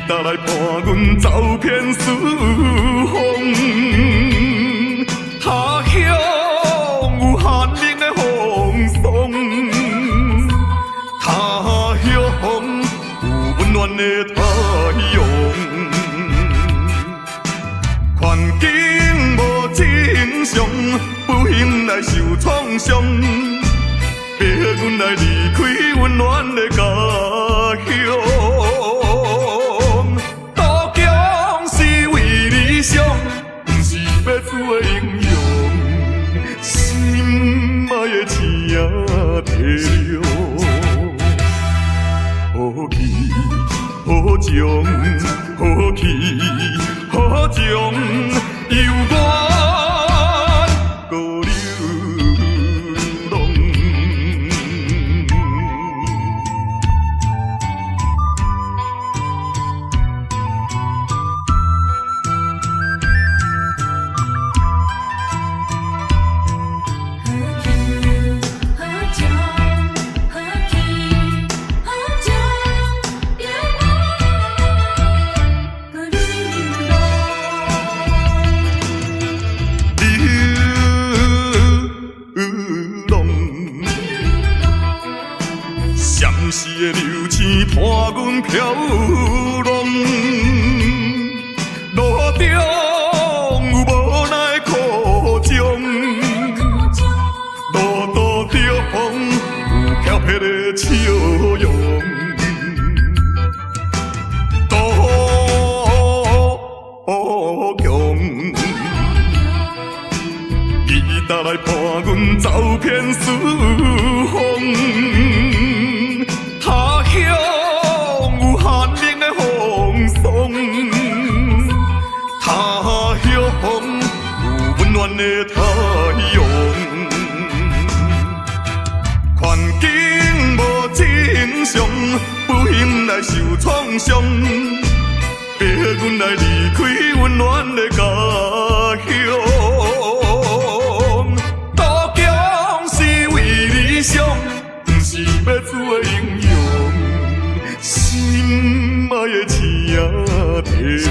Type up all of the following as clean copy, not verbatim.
答來伴阮走遍四方。他鄉有寒冷的風霜，他鄉有溫暖的太陽。環境無正常，不幸來受創傷，逼阮來離開溫暖的家鄉。圖強是為理想，毋是欲做英雄。心愛的請體諒，何去何從？何去何從？猶原閣流浪。何去何從？何去何從？猶原閣流浪。流浪，閃烁的流星伴阮飄浪，路中有無奈苦衷，路途中有飄撇的笑容。圖強。伊答來伴阮走遍四方，他鄉有寒冷的風霜，他鄉有溫暖的太陽。環境無正常，不幸來受創傷，逼阮來離開溫暖的家鄉。圖強是為理想，毋是欲做英雄。心愛的請體諒，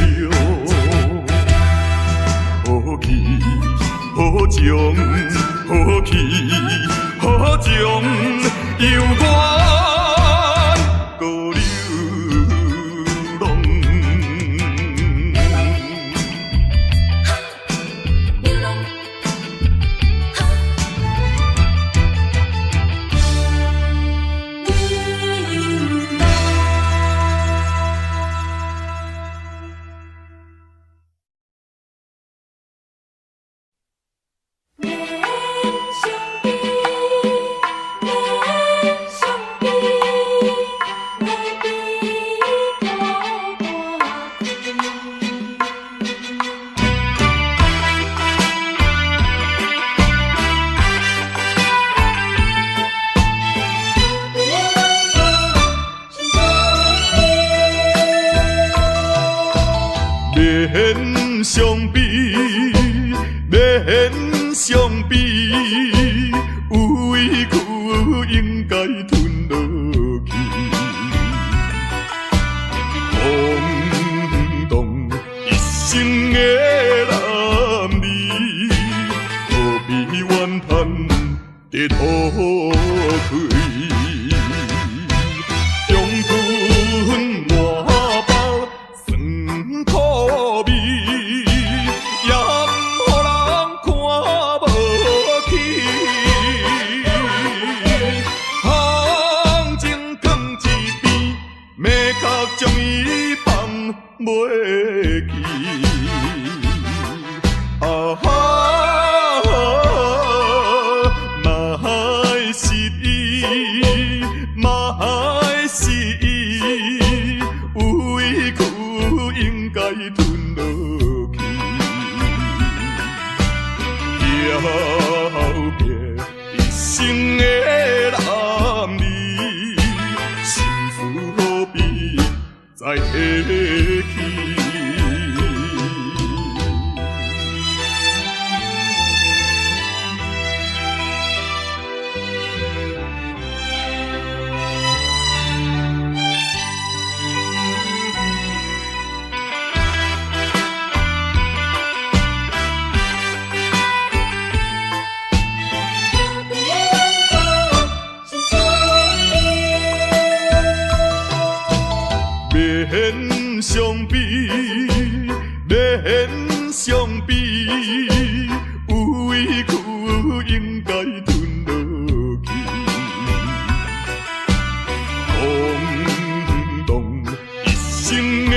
何去何從？何去何從？猶原閣流浪。流浪。流浪。免相比，免相比，来比土大開。免相比，免相比，有委屈應該吞落去。轟動一生的男兒，何必怨嘆這土氣？中吞滿腹酸苦味，也毋予人看無起。行情囥一邊，罵角將伊放袂記。啊哈，莫失意，莫失意，有委屈應該吞落去。飄泊一生的男兒，心事何必再提起？免傷悲，免傷悲，有委屈應該吞落去。空洞一生的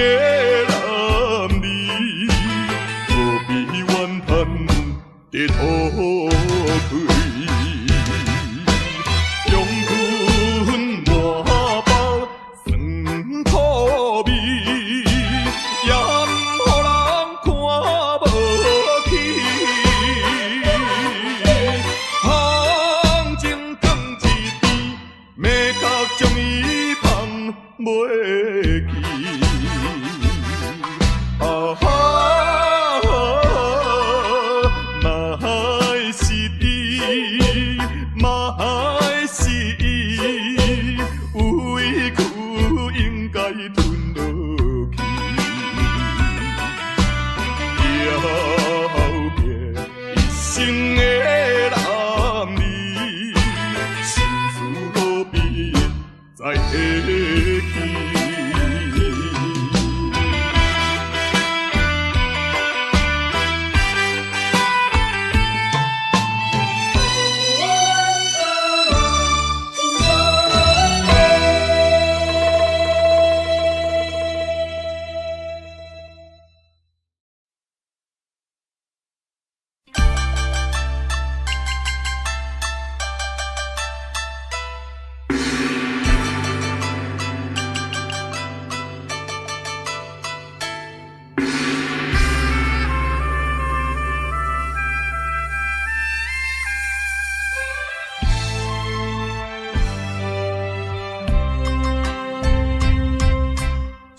男兒，何必怨嘆的吐氣？陽春滿腹酸苦味，也予人看無起。風情藏一邊，欲角將伊放袂記。啊哈，莫失意，莫失意，有委屈應該吞落去。了別一生的男兒，心事何必再提起？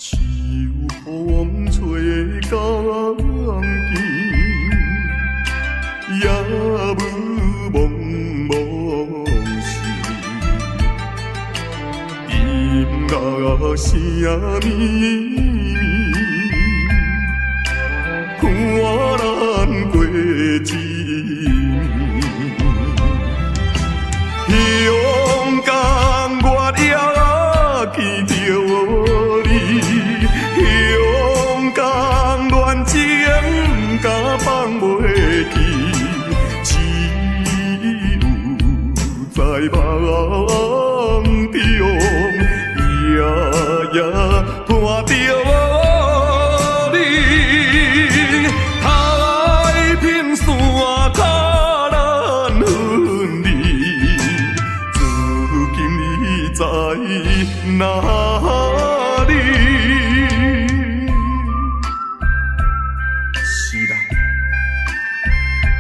秋風吹江邊，夜霧濛濛時，音樂聲綿綿，伴咱過一暝。香港月夜見著你，香港戀情敢放袂記，只有在夢中，夜夜伴著你。太平山跤難分離，如今你在哪裡？是啦，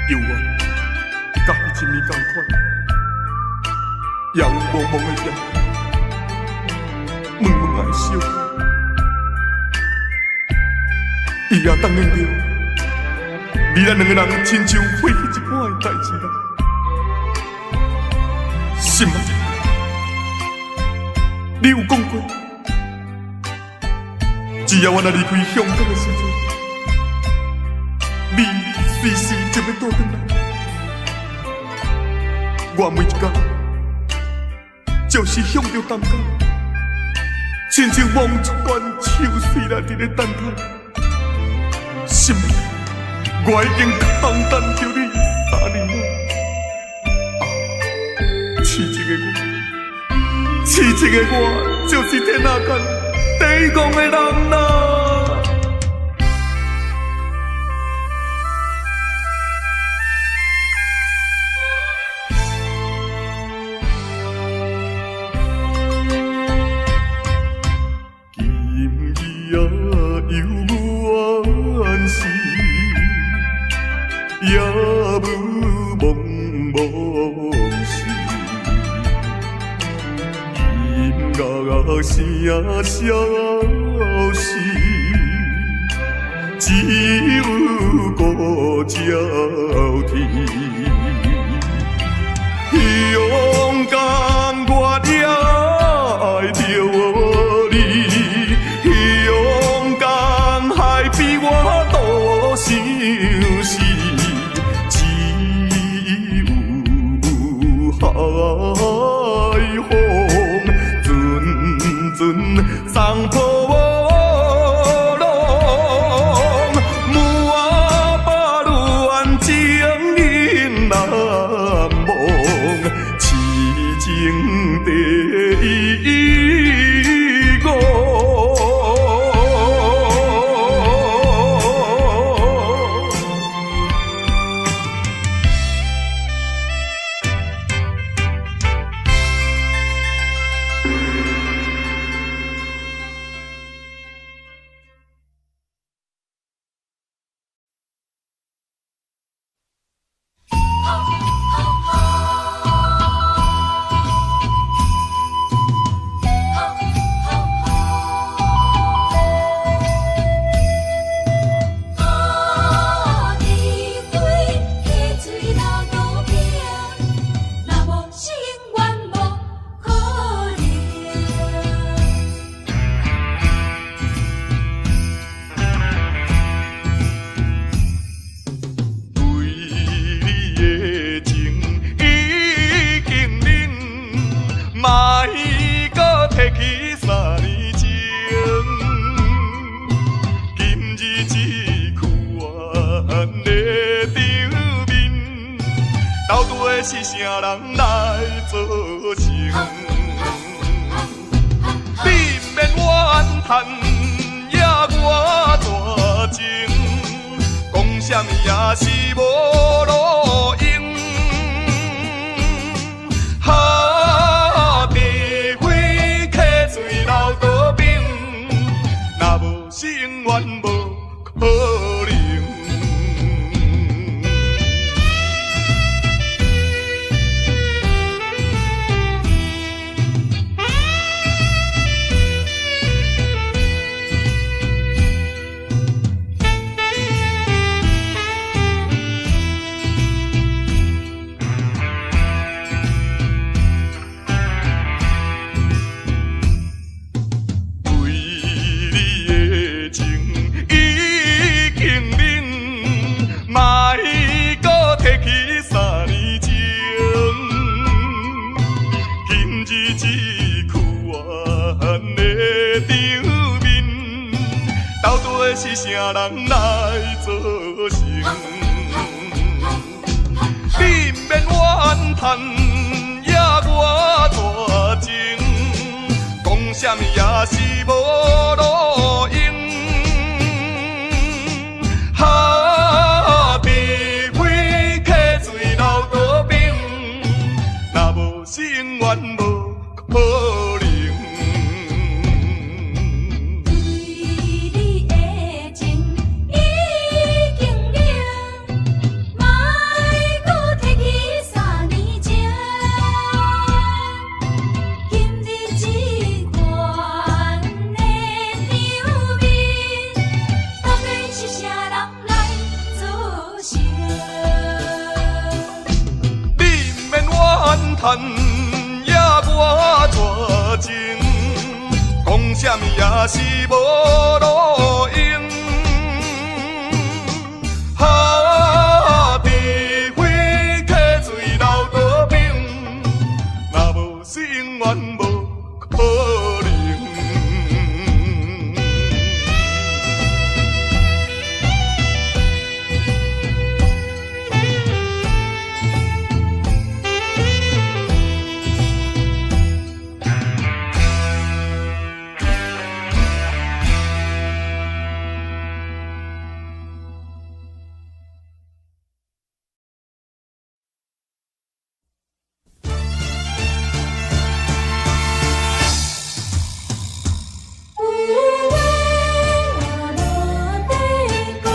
猶原佮彼一暝仝款，也有濛濛的夜，悶悶的相。伊也答應著，你咱兩個人親像過去一般的代誌啦。是嗎？你有講過，只要我若離開香港的時陣，你隨時就欲倒轉來。我每一工就是向著東港，親像望穿秋水來佇咧等待。是嗎？我已經空等著你3年了。啊，痴情的我，痴情的我，就是天下間第一戇的人啦。今夜猶原是夜霧濛濛時，音樂聲消失，只有孤照天。香港月夜愛著你，香港海邊我多相思，只有海風陣陣送予我。底是啥人來做成？你毋免怨嘆，也我大情，講啥物也是無路用。哈，除非溪水流倒冰，若無是永遠無可能。對你的情已經冷，莫閣提起三年前。今日這款的場面，到底是啥人來造成？你毋免怨嘆，也我大情，講啥物也是無路用。哈，除非溪水流倒冰，若無是永遠無可能。對你的情已經冷，莫閣提起三年前。今日這款的場面，到底是啥人來造成？你毋免怨嘆，也我大情，講啥物也是無路用。哈，除非溪水流倒冰，若無是永遠無可能。有話我無得講。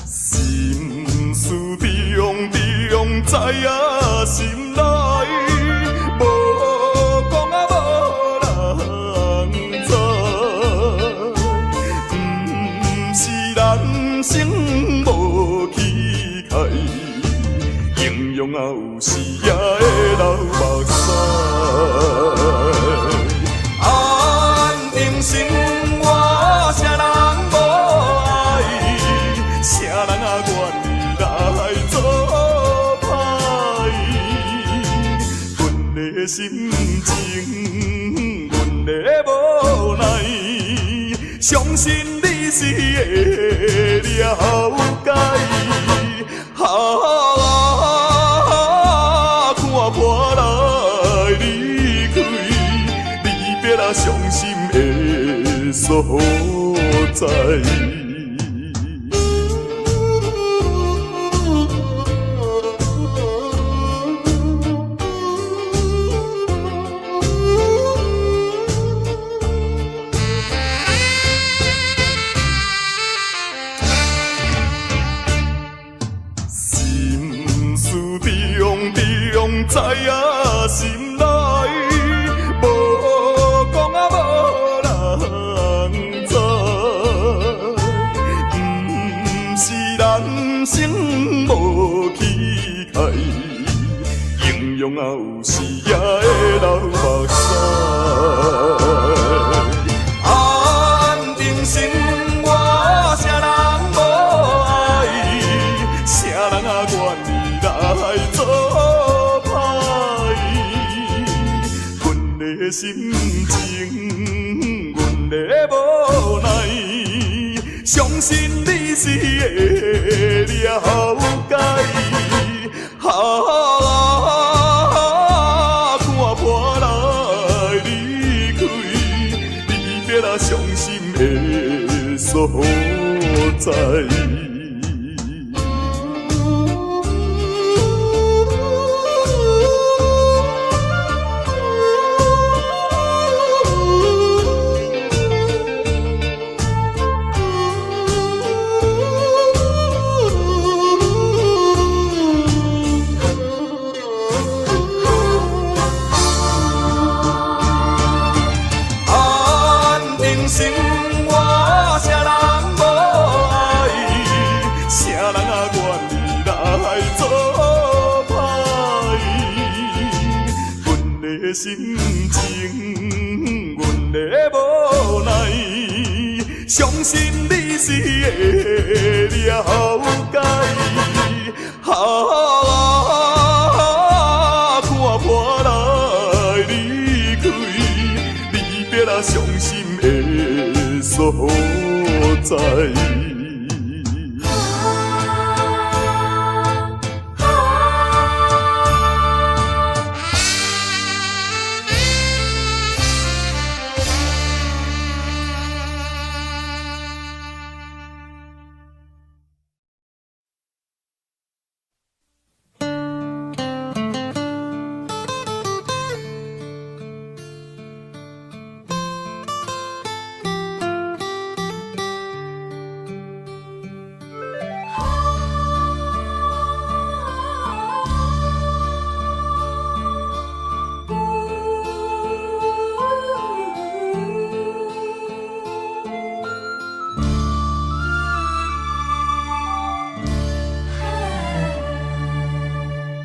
心事重重在啊心內，無講啊無人知，毋是人生無期待，英雄啊有時也會流目屎。安定心，我啥人無愛，啥人啊願意來做歹？阮的心情，阮的無奈，相信你是會了解。啊，看破來離開，離別啊傷心的所在。心事重重在啊心內，無講啊無人知。的心情，阮的無奈，相信你是會了解。啊，看破來離開，離別啦傷心的所在。安定心，我啥人無愛，啥人啊願意來做歹？阮的心情，阮的無奈，相信你是會了解。啊，看破來離開，離別啦傷心的所在。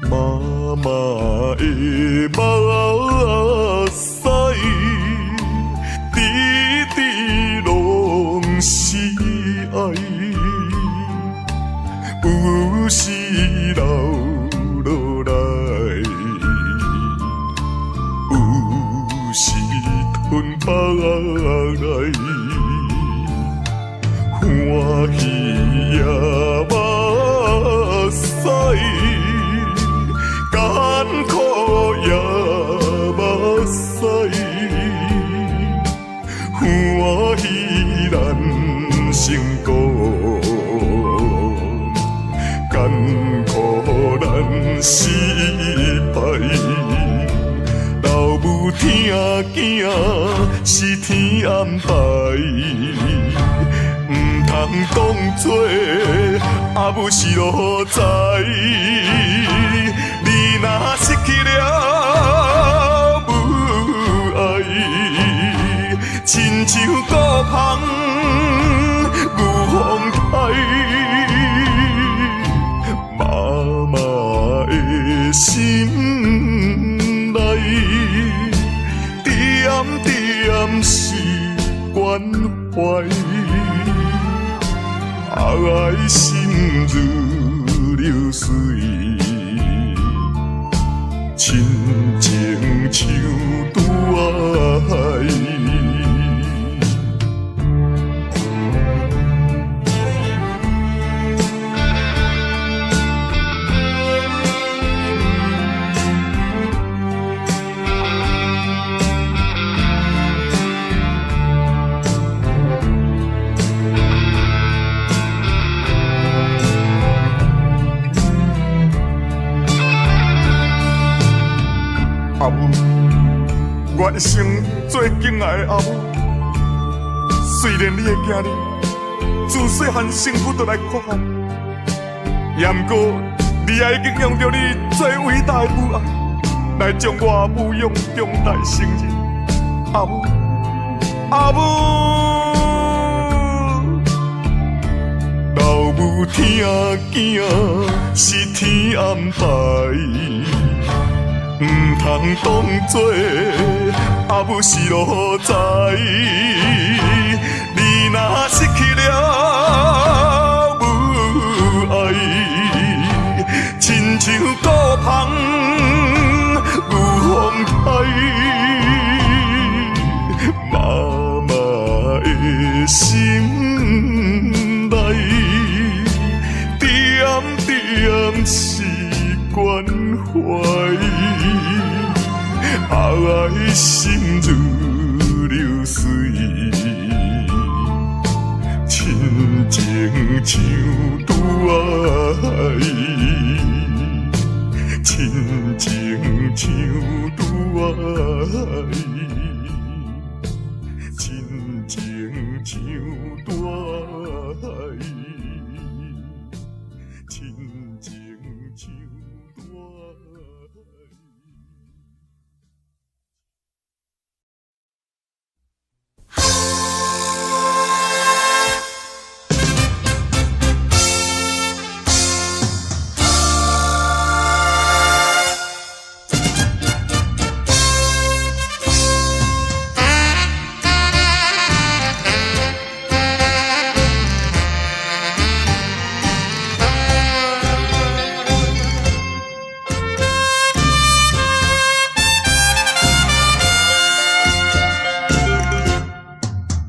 媽媽的目屎，滴滴攏是愛，有時流落來，有時吞腹內，歡喜也目屎。艱苦也目屎，歡喜難成功，艱苦難失敗。老母疼囝是天安排，毋通當作阿母是奴才。你若失去了母愛，親像孤芳牛風胎，媽媽的心內，點點是關懷，愛心如流水。親情像大海。阿母，我一生最敬愛的阿母，雖然你的囝兒自細漢身軀就來缺陷，也毋過你也已經用著你最偉大的母愛，來將我撫養長大成人。阿母，阿母，老母疼囝是天安排。毋通當作阿母是奴才，你若失去了母愛，親像孤芳牛風胎。心內，點點是關懷，愛心如流水，親情像大海，親情像大海，親情像大海，親情像大海。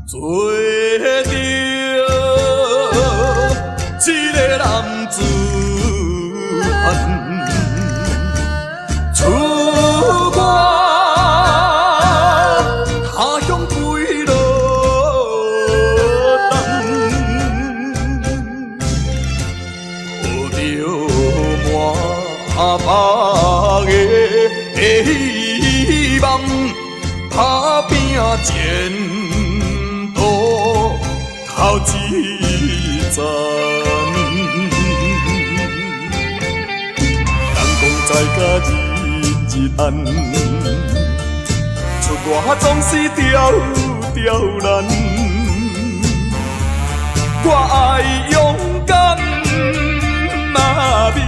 做著一個男子漢，出外他鄉幾落冬，抱著滿腹的希望，打拼前途頭一層。人講在家日日安，出外總是刁刁難。我愛勇敢啊，面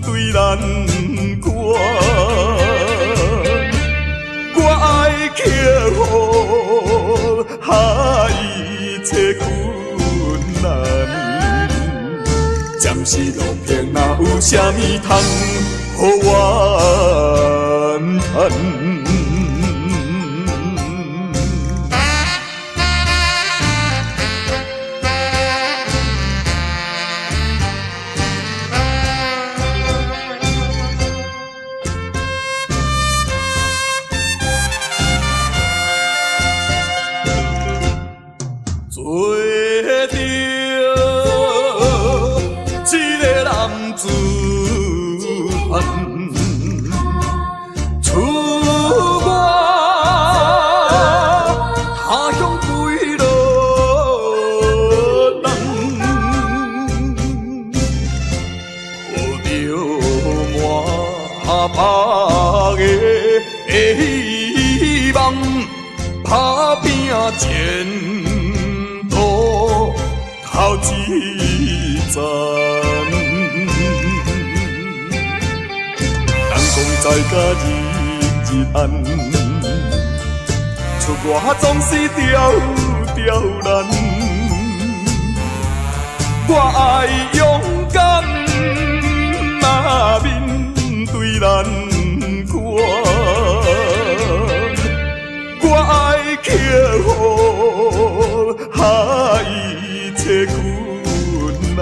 對難關。我愛克服一切困難。暫時路平，若有啥物通予怨嘆？做著一個男子漢，出外他鄉幾落冬，抱著滿腹的希望，打拼前途頭一層。人講在家日日安，出外總是刁刁難。我愛勇敢啊，面對難關。我愛克服一切困難。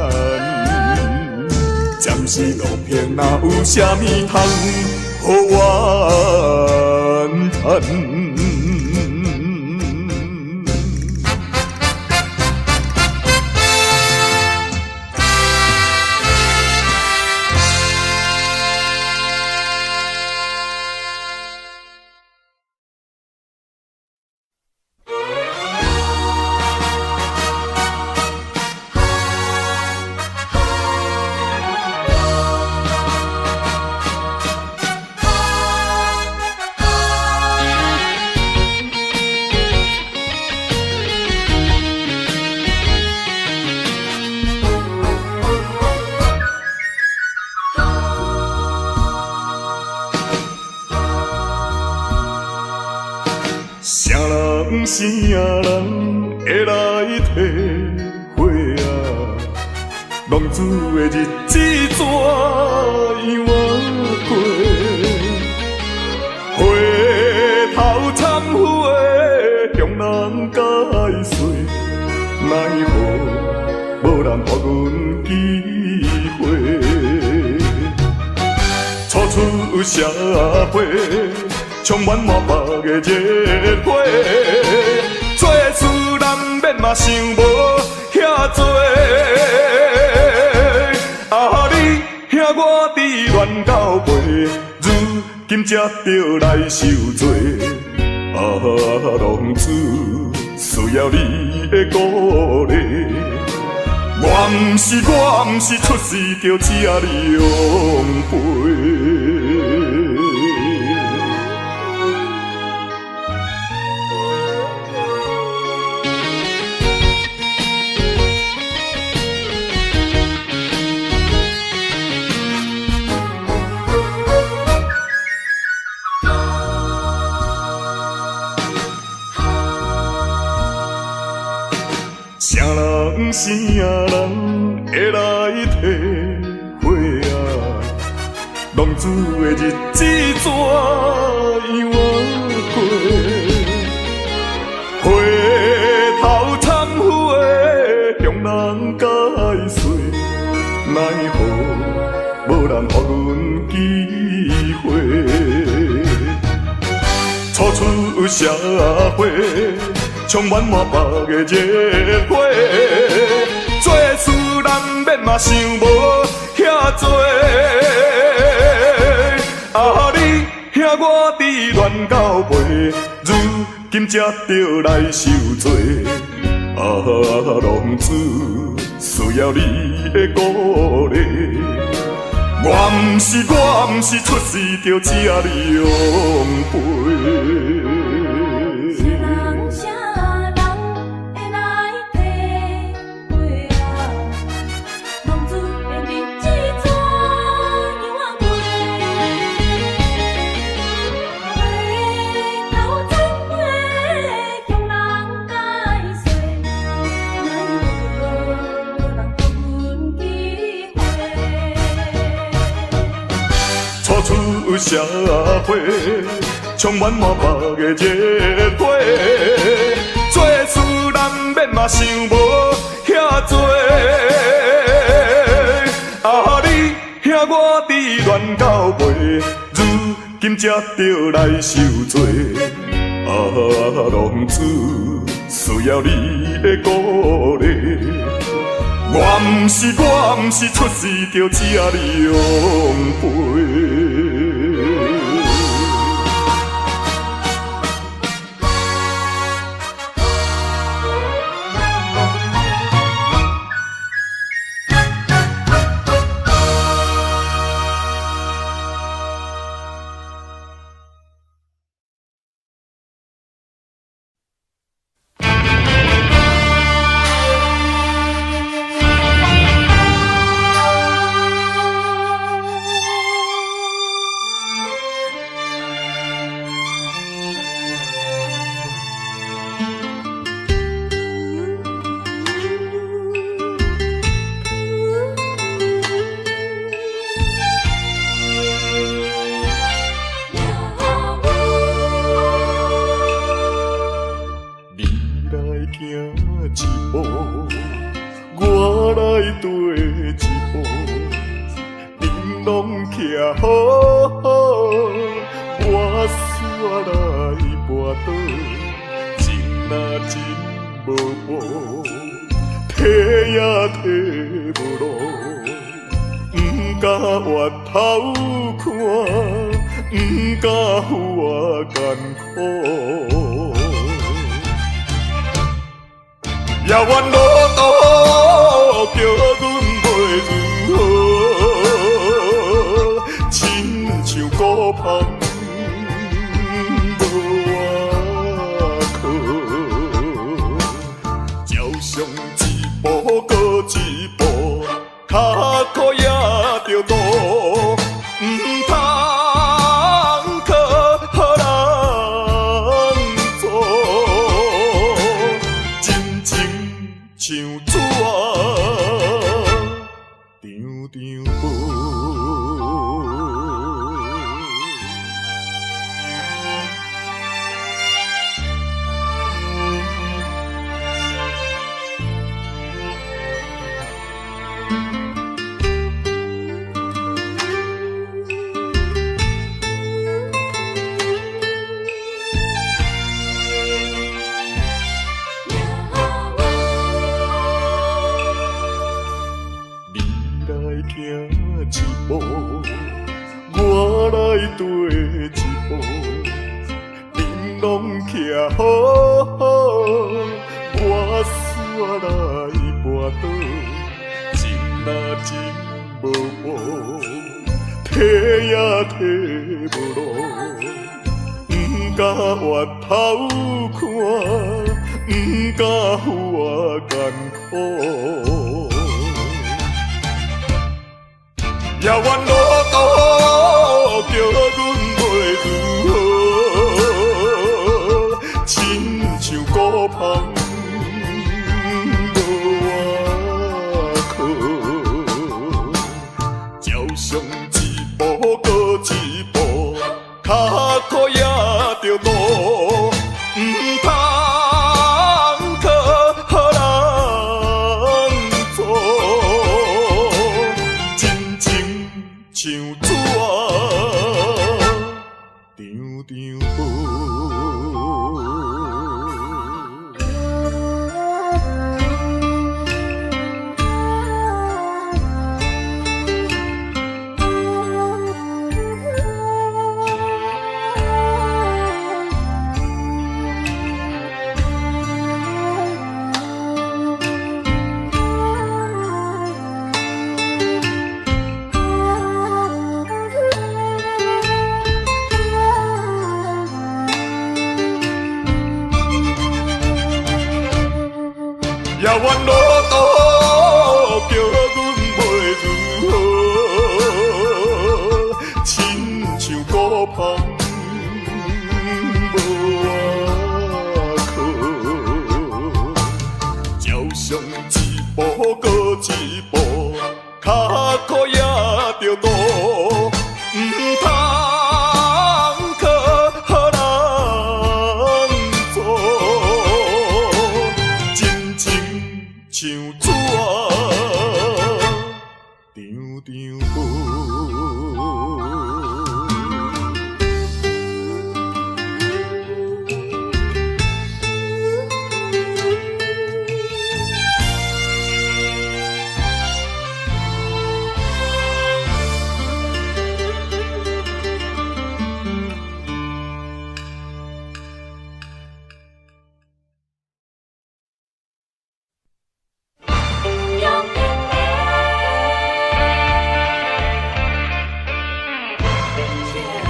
暫時路平，若有啥物通予怨嘆？啥人啥人會來體會啊？浪子的日子怎樣過？回頭懺悔，向人解釋，奈何無人予阮機會。初出社會，充滿滿腹的熱血，做事難免嘛想無遐濟。啊，你兄我佇亂到背，如今才著來受罪。啊，浪子需要你的鼓勵。我毋是出世就這樣肥。啥人啥人會來體會啊？浪子的日子怎樣過？回頭懺悔向人解釋，奈何無人予阮機會。初出社會，充滿滿腹的熱血，做事難免嘛想無遐濟。啊，你兄我佇亂到背，如今才著來受罪。啊，浪子需要你的鼓勵。我毋是出世就這樣肥。啥人啥人會來體會啊？浪子的日子怎樣過？回頭懺悔向人解釋，奈何無人予阮機會。初出社會，充滿滿腹的熱血，做事難免嘛想無遐濟。啊，你兄我佇亂到背，如今才著來受罪。啊，浪子需要你的鼓勵。我毋是出世就這樣肥。你來行一步，我來綴一步，燈籠徛好好，我煞來跋倒，情若真無報，提也提無落，毋敢回頭看，毋敢予我艱苦。遙遠路途叫阮袂如何，親像孤帆無倚靠，照上一步閣一步，跤苦也著倒，毋通靠人阻。真情像紙。徛好好，我煞來跋倒，情啊情無報，退也退無路，毋敢回頭看，毋敢予我艱苦。遙遠路途叫阮袂如何，親像孤帆無倚靠，照上一步閣一步，跤苦也著路，毋通靠人阻。真情像紙，張張薄。遙遠路途叫阮袂如何，親像孤帆無倚靠，照上一步閣一步，跤苦也著路，毋通靠人阻。真情像紙，張張薄。永遠的笑容。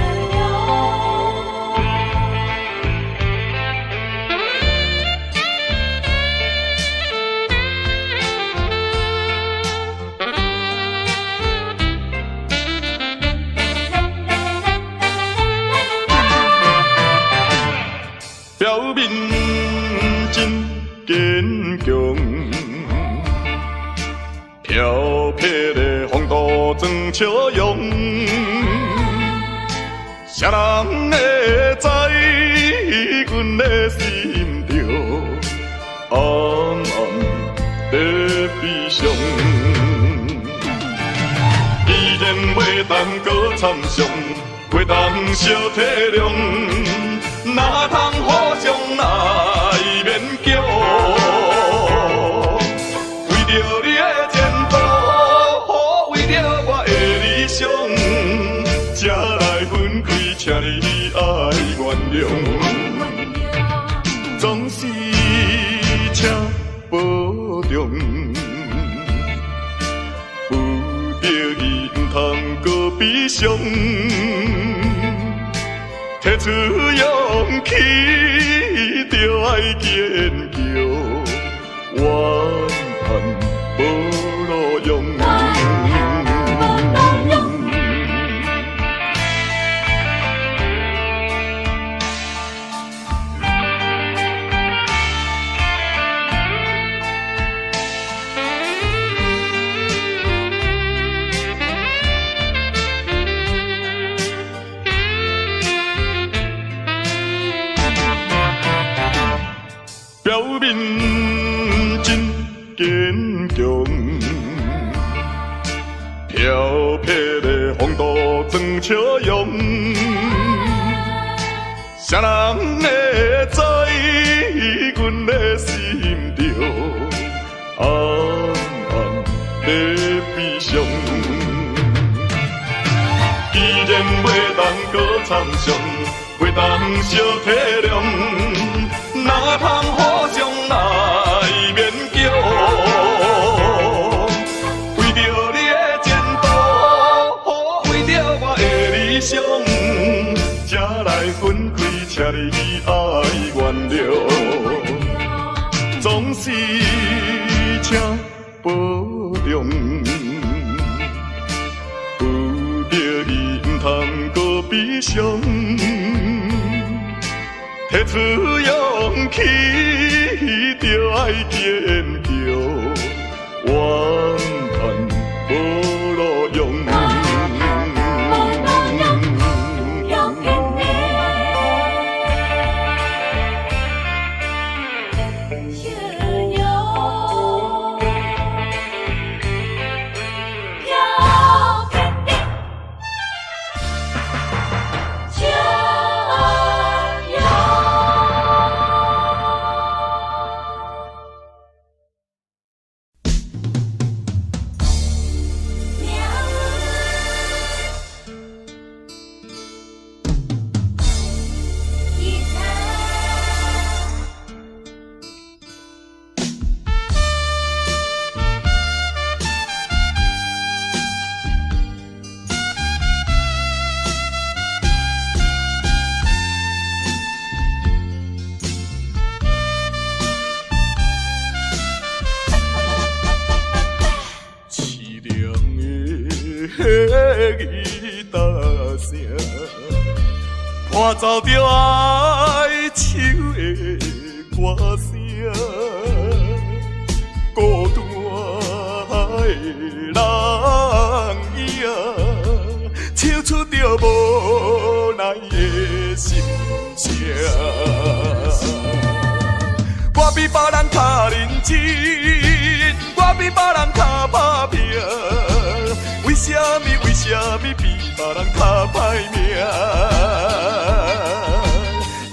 表面真堅強，飄撇的風度裝笑容，誰人會知阮的心中暗暗的悲傷？既然袂當閣參詳，袂當相體諒，哪通互相來勉強？為著你的前途，為著我的理想，才來分開，請你愛原諒。總是請保重，不得已毋通閣悲傷，提出勇氣，著愛堅強，怨嘆無路用。表面真堅強，飄撇的風度裝笑容，誰人會知阮的心中暗暗的悲傷？既然袂當閣參詳，袂會當相體諒，哪通互相來勉強？為著你的前途，為著我的理想，才來分開，請你愛原諒。總是請保重，不得已毋通閣悲傷，提出勇氣，著愛堅強，怨嘆無路用。無路用，要見你笑容，要見你笑容。命運吉他。淒涼的吉他聲，伴奏著哀愁的歌聲，孤單的人影，唱出著無奈的心聲。我比別人較認真，我比別人較打拼，為啥物？為啥物比別人較歹命？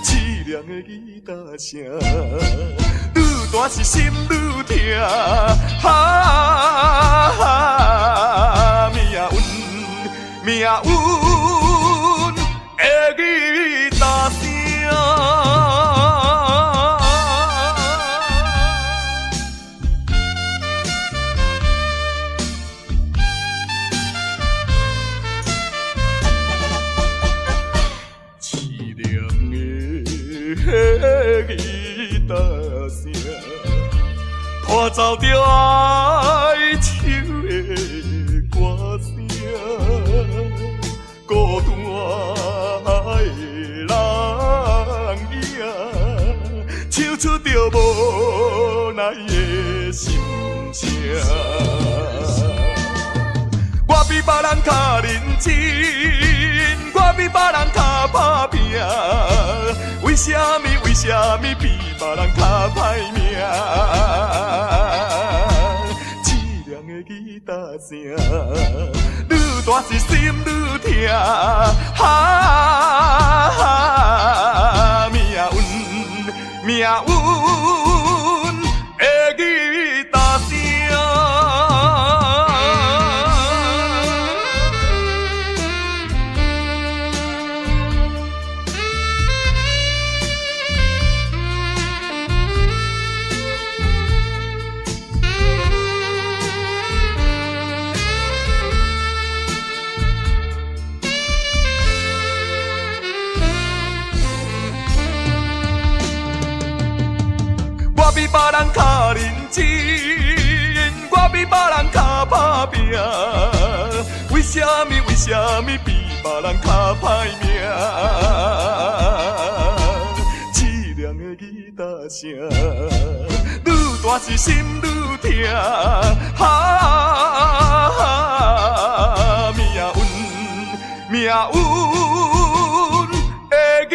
淒涼的吉他聲，愈彈是心愈疼。哈，命運，命運的吉他聲。淒涼的吉他聲，伴奏著哀愁的歌聲，孤單的人影，唱出著無奈的心聲。我比別人較認真，我比別人較打拼，為啥物？為啥物比別人較歹命？淒涼的吉他聲，愈彈是心愈疼。哈，命運，命運的吉他聲。我比別人較認真，我比別人較打拼，為啥物？為啥物比別人較歹命？淒涼的吉他聲，愈彈是心愈疼。哈，命運，命運的吉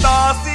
他聲。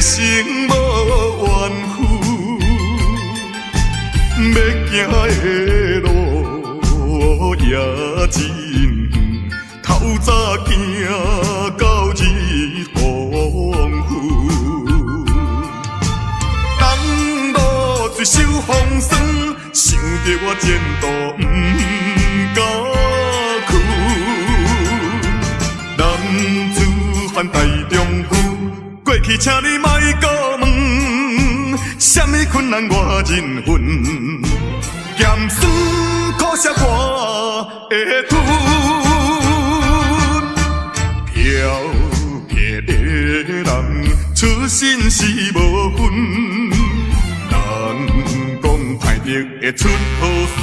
一生無怨婦，欲行的路也真遠，透早行到日黃昏。東落水受風霜，想著我前途毋敢屈。男子漢大丈夫，過去請你莫閣問，啥物困難我認分，鹹酸苦澀我會吞。飄泊的人出身是無分，人講歹德會出好孫。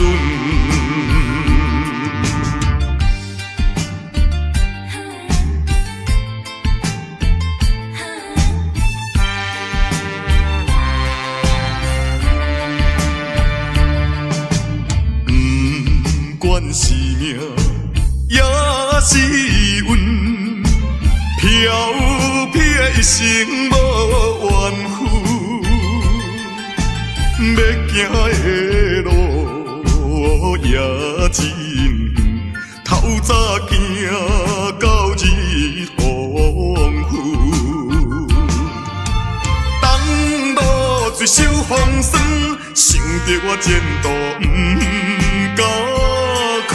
不管是命也是運，飄泊一生無怨婦，欲行的路也真遠，透早行到日黃昏。東落水受風霜，想著我前途毋敢屈。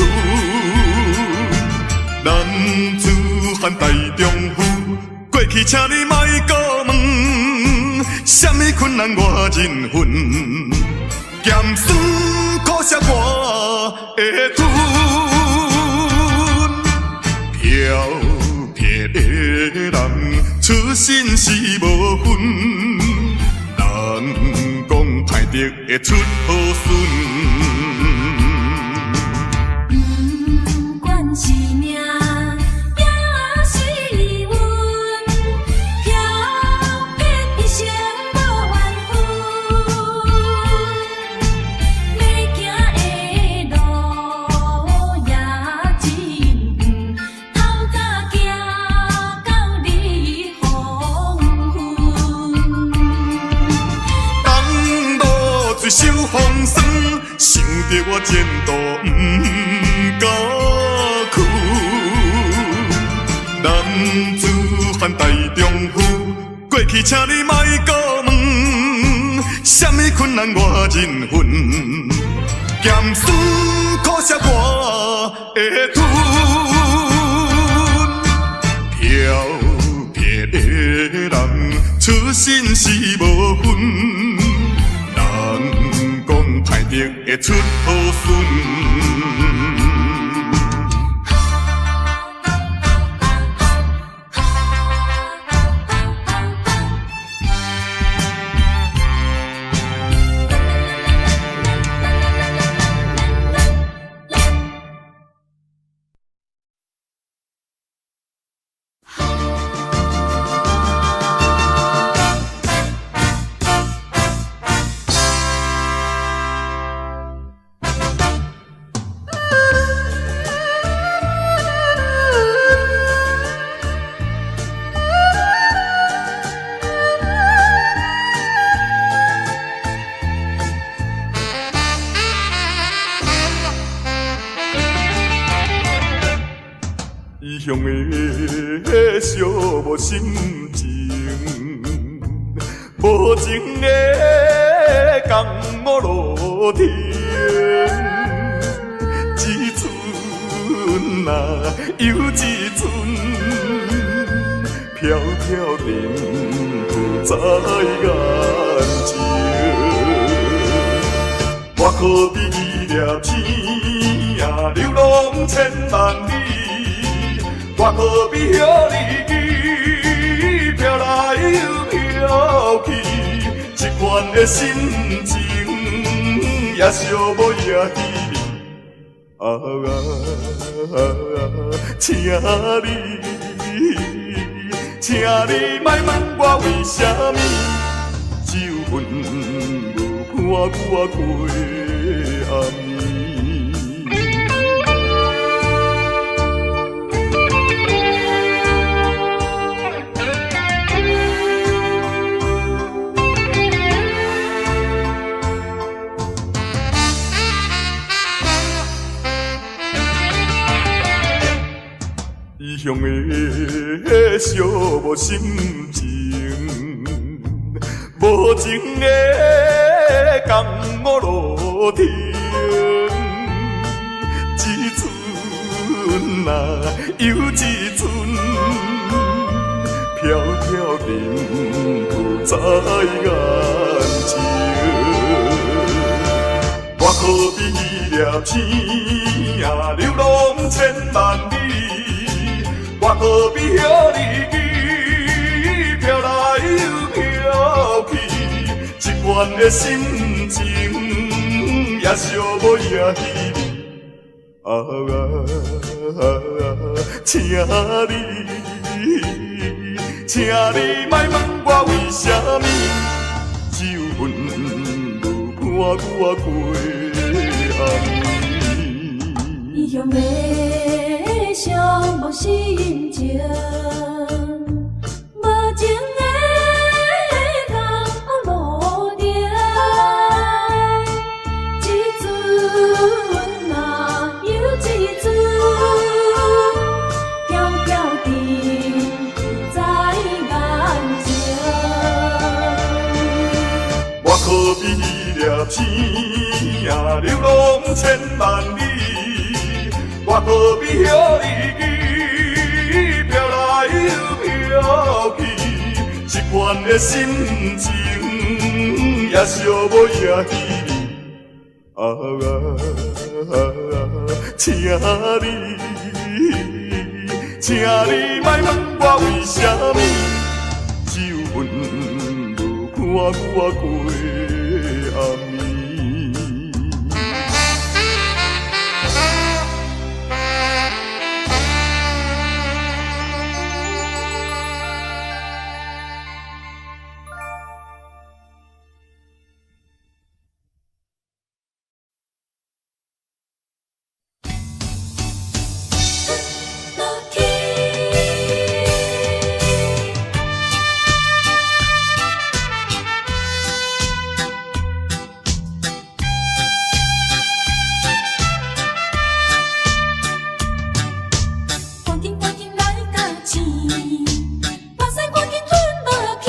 男子漢大丈夫，過去請你莫閣問，啥物困難我認分，鹹酸苦澀我會吞。飄泊的人出身是無分，人講歹德會出好孫。不管是命也是運，飄泊一生無怨婦，欲行的路也真遠，透早行到日黃昏。東落水受風霜，想著我前途毋敢屈。男子漢大丈夫，過去請你莫閣問，啥物困難我認分，鹹酸苦澀我會吞。飄泊的人出身是無分，人講歹德會出好孫。異鄉的寂寞心情，無情的共我落停。一阵啊，又一阵，飘飘然浮在眼前。我可比一粒星啊，流浪千萬里。我好比予你飄來又飄去，這款的心情也寂寞也記你。啊啊，請你，請你莫問我為啥物，酒粉無伴我過暗暝。異鄉的寂寞心情，無情的仝我落停。一陣啊，又一陣，飄飄沉浮在眼前。我可比粒星啊，流浪千萬里。我可比予你飄來又飄去，這款的心情也寂寞也稀微。啊啊，請你，請你莫問我為啥物，酒恨無伴我過暗暝。異鄉的寂寞心情，無情的仝我落停。一陣啊，又一陣，飄飄沉浮在眼前。我可比粒星啊，流浪千萬里。我可比予你飄來又飄去，這款的心情也寂寞也稀微。啊啊，請你，請你莫問我為啥物，酒恨無伴我過暗暝。落去。趕緊趕緊來共醒，目屎趕緊吞落去。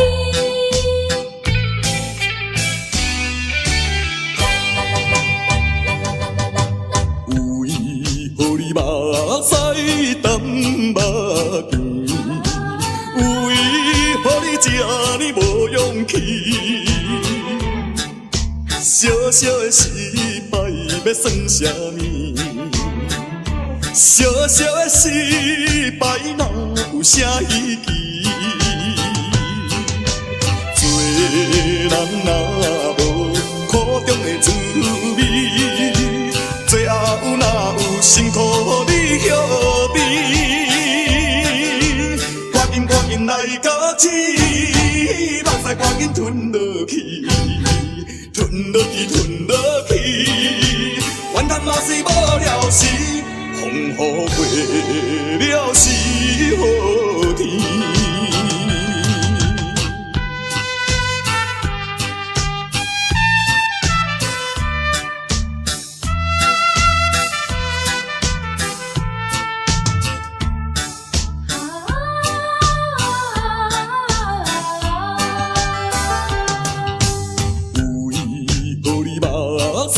為何你目屎澹目墘？為何你這呢無勇氣？小小的失敗欲算啥物？小小的失敗哪有啥稀奇？做人若無苦中的滋味，最後哪有辛苦你歇挃？趕緊趕緊來共醒，目屎趕緊吞落去，吞落去吞落去，怨嘆嘛是無聊時，風雨過了是好天。為何你目屎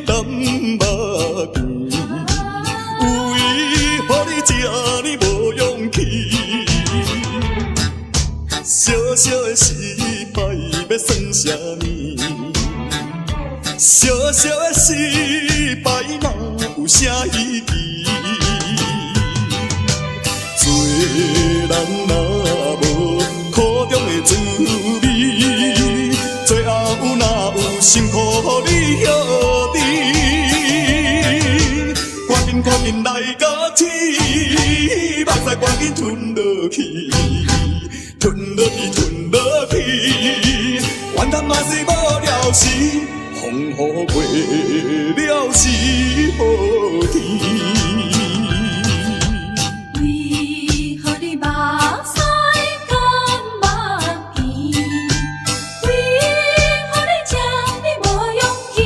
澹目墘？為何你這呢無勇氣？小小的失敗欲算啥物？小小的失敗哪有啥稀奇？做人若無苦中的滋味，最後哪有辛苦你歇挃？趕緊趕緊來共醒，目屎趕緊吞落去，吞落去吞落去，怨嘆嘛是無聊時，風雨過了是好天。為何你目屎乾目墘？為何你這呢無勇氣？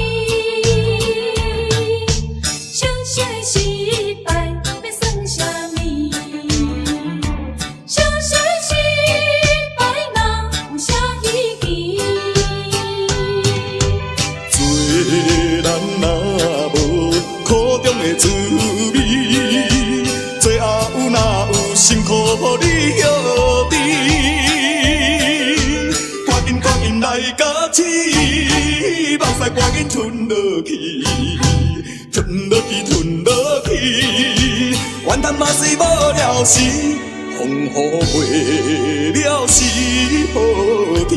小小的失敗欲算啥物？辛苦你歇甜。趕緊趕緊來咬舌，目屎趕緊吞落去，吞落去吞落去，怨嘆嘛是無聊時，風雨袂了是好天。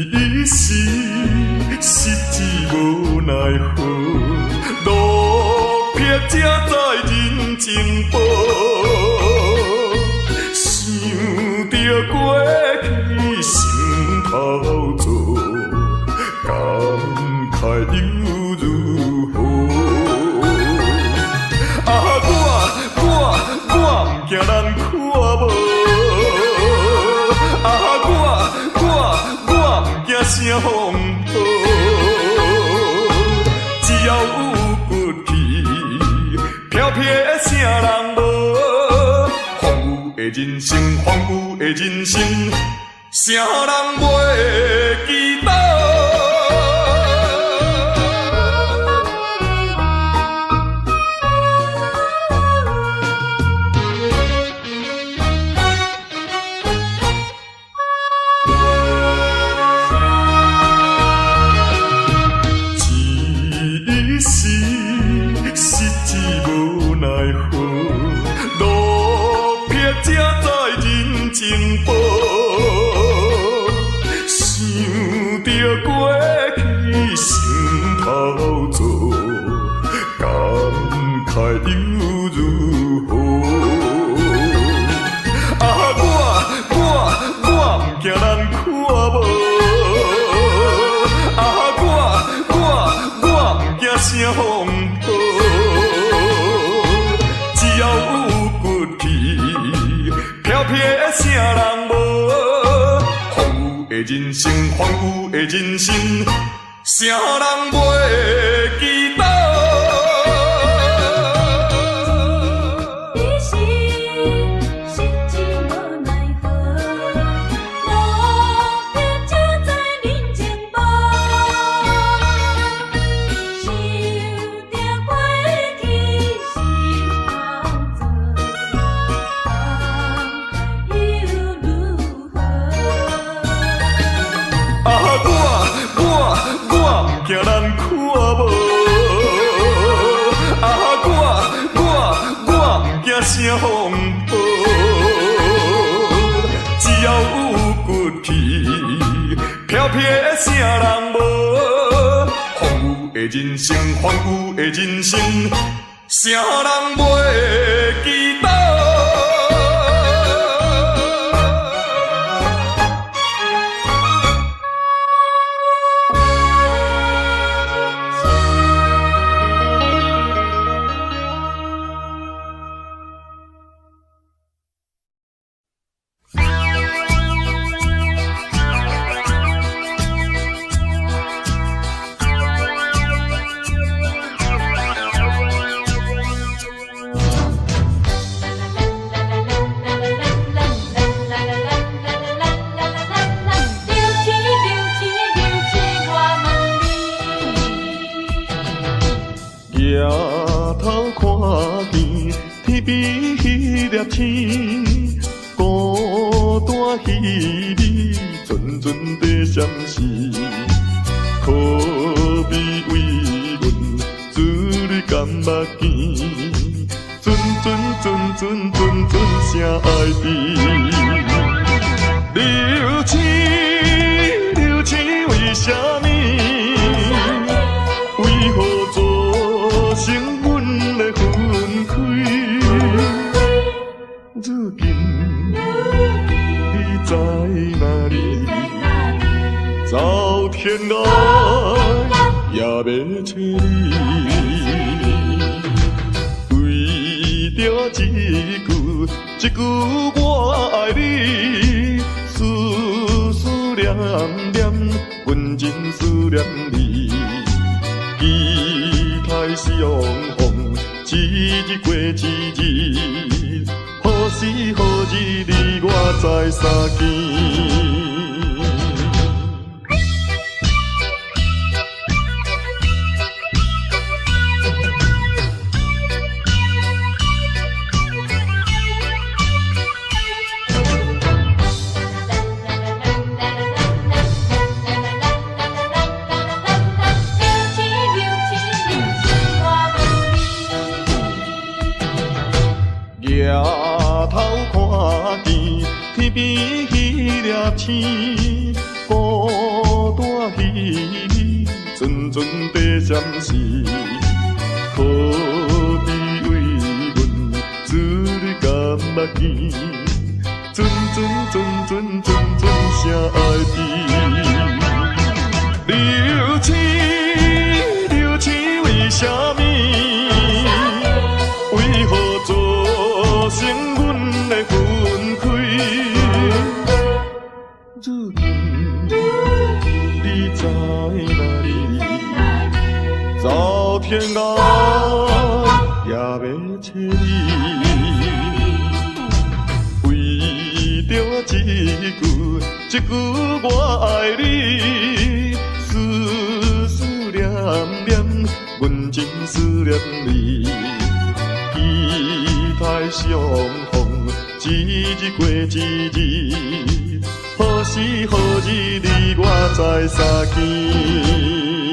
一時失志無奈何，落魄才知人情薄。想著過去心頭燥，感慨又如何？啊，我毋驚人看無，啊，我毋驚啥風波，只要有骨氣，飄撇啥人無？風雨的人生，風雨的人生，啥人袂記得？一時失志無奈何，落魄才知人情薄。想著過去心頭燥，感慨又如何？啊，我毋驚人看無，啊，我毋驚啥風波，只要有骨氣，飄撇啥人無？風雨的人生，風雨的人生，啥人袂記得？一時失志無奈何，落魄才知人情薄。想著過去心頭燥，感慨又如何？啊，我毋驚人看無，啊，我毋驚啥風波，只要有骨氣，飄撇啥人無？風雨的人生，風雨的人生，啥人袂記得？流星流星流星，我問你。抬頭看見天邊彼粒星，孤單彼暝，陣陣在閃烁，可比為阮珠淚甘目見，陣陣陣陣陣陣聲愛甜。流星流星為啥物？為何造成阮的分開？如今你在哪裡？走天涯也欲揣你。為著這句，這句我愛你，思思念念，阮真思念你。期待相逢，一日過一日，何時何日你我再相見？流星，流星，流星，我举頭看見天邊彼粒星，孤單彼暝，陣陣地閃烁，可知為阮珠淚甘目見，陣陣陣陣陣陣聲愛甜。流星，流星為啥物？為何造成阮的分開？如今你在哪裡？走天涯也欲揣你。為著這句，這句我愛你，思思念念，阮真思念你。期待相逢，一日過一日，何時何日你我再相見？